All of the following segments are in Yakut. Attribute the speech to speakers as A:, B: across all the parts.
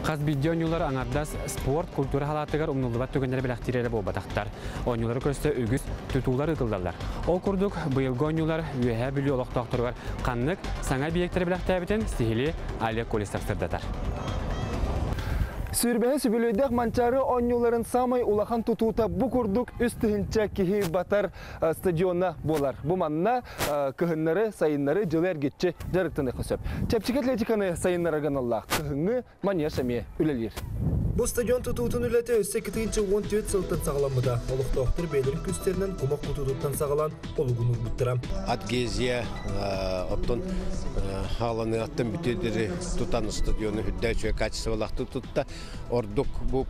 A: Хас биирдии оонньуулар аҥардас спорт, культура халаатыгар умнуллубат түгэннэри бэлэхтиир эрэ буолбатахтар. Оонньуулары көрсө үгүс тутуулар ыытыллаллар. Ол курдук, быйылгы оонньуулар Үөһээ Бүлүү олохтоохторугар ханнык саҥа эбийиэктэри бэлэхтээбитин сиһилии Олег Колесов сырдатар.
B: Сүүрбэһи сүбүлүйдэх Манчаары оонньууларын саамай улахан тутуута бу курдук 3000 киһи батар стадиона буолар. Бу манна кыһыннары, сайыннары дьылы эргиччи дьарыктаныахха сөп. Чэпчэки атлетиканы сайыннарарга аналлаах кыһыҥҥы манеж эмиэ үлэлиир.
C: Бу стадион тутуутун үлэтэ өссө 2014 сылтан саҕаламмыта. Олохтоохтор бэйэлэрин күүстэринэн кумах кутуутуттан саҕалаан олугун уурбуттара.
D: Адгезия оттон хааланыаттан бүтүдери тутан стадиону үрдэ үчүгэй качестволаахтык тутта. Ордук бу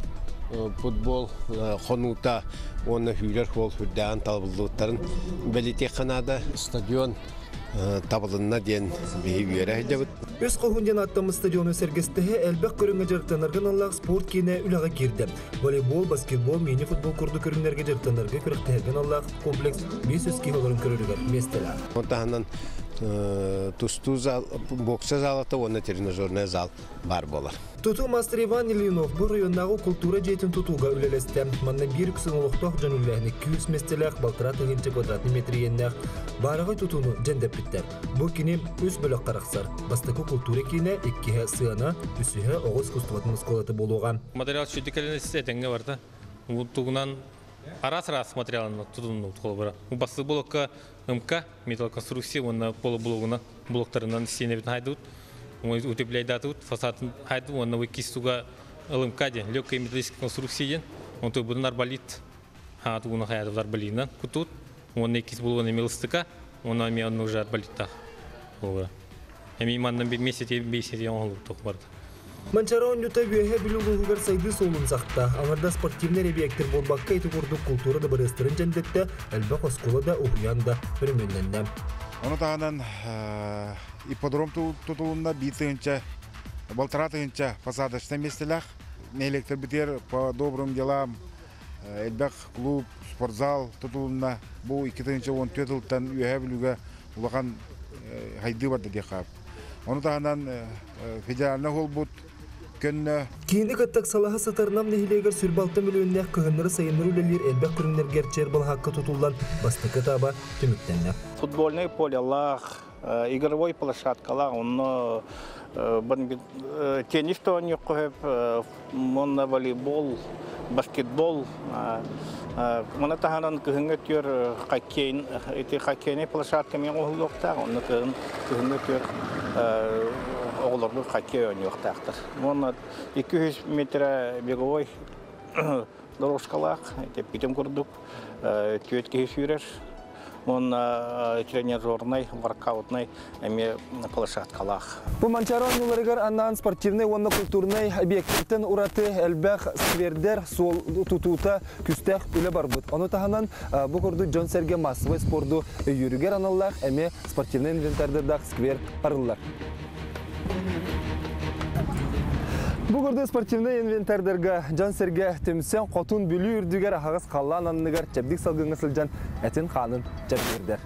D: футбол хонуута уонна сүүрэр суол сүрдээҕин талыллыбыттарын бэлиэтиэххэ наада. Стадион табылынна диэн биһи үөрэ сылдьабыт.
C: Үс хоһун диэн аттаммыт стадиону сэргэстэһэ элбэх көрүҥҥэ дьарыктанарга аналлаах спорт киинэ үлэҕэ киирдэ. Волейбол, баскетбол, мини-футбол курдук көрүҥнэргэ дьарыктанарга күрэхтэһэргэ аналлаах комплекс 500 киһи олорон көрөрүгэр миэстэлээх.
D: Ол таһынан тустуу зал, бокса залата уонна тренажерный зал баар буолар.
C: Тутуу мастер Иван Ильинов бу районнааҕы култуура дьиэтин тутууга үлэлэстэ. Манна биир үксүн олохтоох дьон үлэлээһини күүс миэстэлээх 1,5 квадратный метр иэннээх баараҕай тутууну дьэндэппиттэр. Бу кини үс бөлөххө арахсар. Бастакы култуура киинэ, иккиһэ сыана, үсүһэ оҕо искусствотын оскуолата буолуоҕа.
E: Материал сүдү кэлин этэҥҥэ барда. Тугунан араас-араас материалын тутуннубут холобура. Бастакы блокка МК, металлоконструкция уонна полублогунан блоктарынан стенебитин хайдыбыт. Утепляйдатыбыт, фасадын хайдыбыт уонна кистуга ЛМК диэн, легкая металлическая конструкция диэн. Онтон бутун арбалит хаатугуна хаятыбыт арбалинан кутут. Уонна иккис булугун эми ылыстыка, уонна эми онну уже арбалиттаах. Эми манна месяц бейсети оҥоһулуктук барда.
C: Манчаары оонньуута Үөһээ Бүлүү улууһугар сайдыы суолун сахта. Аҥардас спортивнай эбийиэктэр буолбакка, ити курдук култуура дыбарыастарын дьэндэттэ, элбэх оскуола да, уһуйаан да өрөмүөннэннэ.
F: Ону таһынан ипподром тутулунна 1 тыһыынча, 1,5 тыһыынча посадочнай миэстэлээх. Нэһилиэктэрбитигэр по добрым делам элбэх клуб, спортзал тутулунна. Бу 2014 сылтан Үөһээ Бүлүүгэ улахан хайдыы барда диэххэ. Ону таһынан федеральный буолбут көннө.
C: Киини кытта ыксалаһа сытар Нам нэһилиэгэр 26 миллионнаах кыһыннары-сайыннары үлэлиир элбэх көрүҥнэргэ эрчийэр балаһаакка тутуллан бастакы этаба түмүктэннэ.
G: Футбольный полялаах, игровой площадкалаах, онно теннис оонньуохха сөп, уонна волейбол, баскетбол. Маны таһынан кыһыҥҥы өттүгэр хоккей, ити хоккейный площадка эмиэ оҥоһуллуохтаах, онно кыһын кыһыҥҥы өттүгэр оҕолорбут хоккей оонньуохтаахтар. Уонна 200 метр беговой дорожкалаах, эппитим курдук, түөрт киһи сүүрэр. Уонна тренажернай, воркаутнай эмиэ площадкалаах.
B: Бу Манчаары оонньууларыгар анаан спортивнай уонна культурнай объекттартан ураты элбэх сквердэр, суол тутуута күүстээх үлэ барбыт. Ону таһынан бу курдук дьон-сэргэ массовай спорду өйүүрүгэр аналлаах эмиэ спортивнай инвентардардаах сквер арыллар. Бу курдук спортивнай инвентардарга дьон-сэргэ түмсэн Хотун Бүлүү үрдүгэр аһаҕас халлаан анныгар чэбдик салгыҥҥа сылдьан этин-хаанын чэбдигирдэр.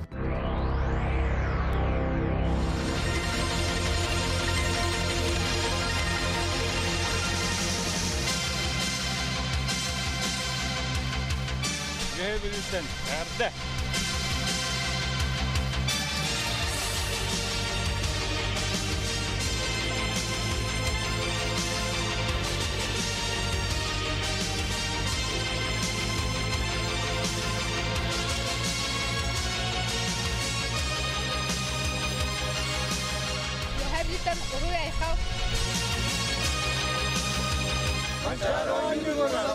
E: Үөһээ Бүлүүттэн эҕэрдэ!
H: Үөһээ Бүлүүттэн уруй айхал!
I: Манчаары оонньуулара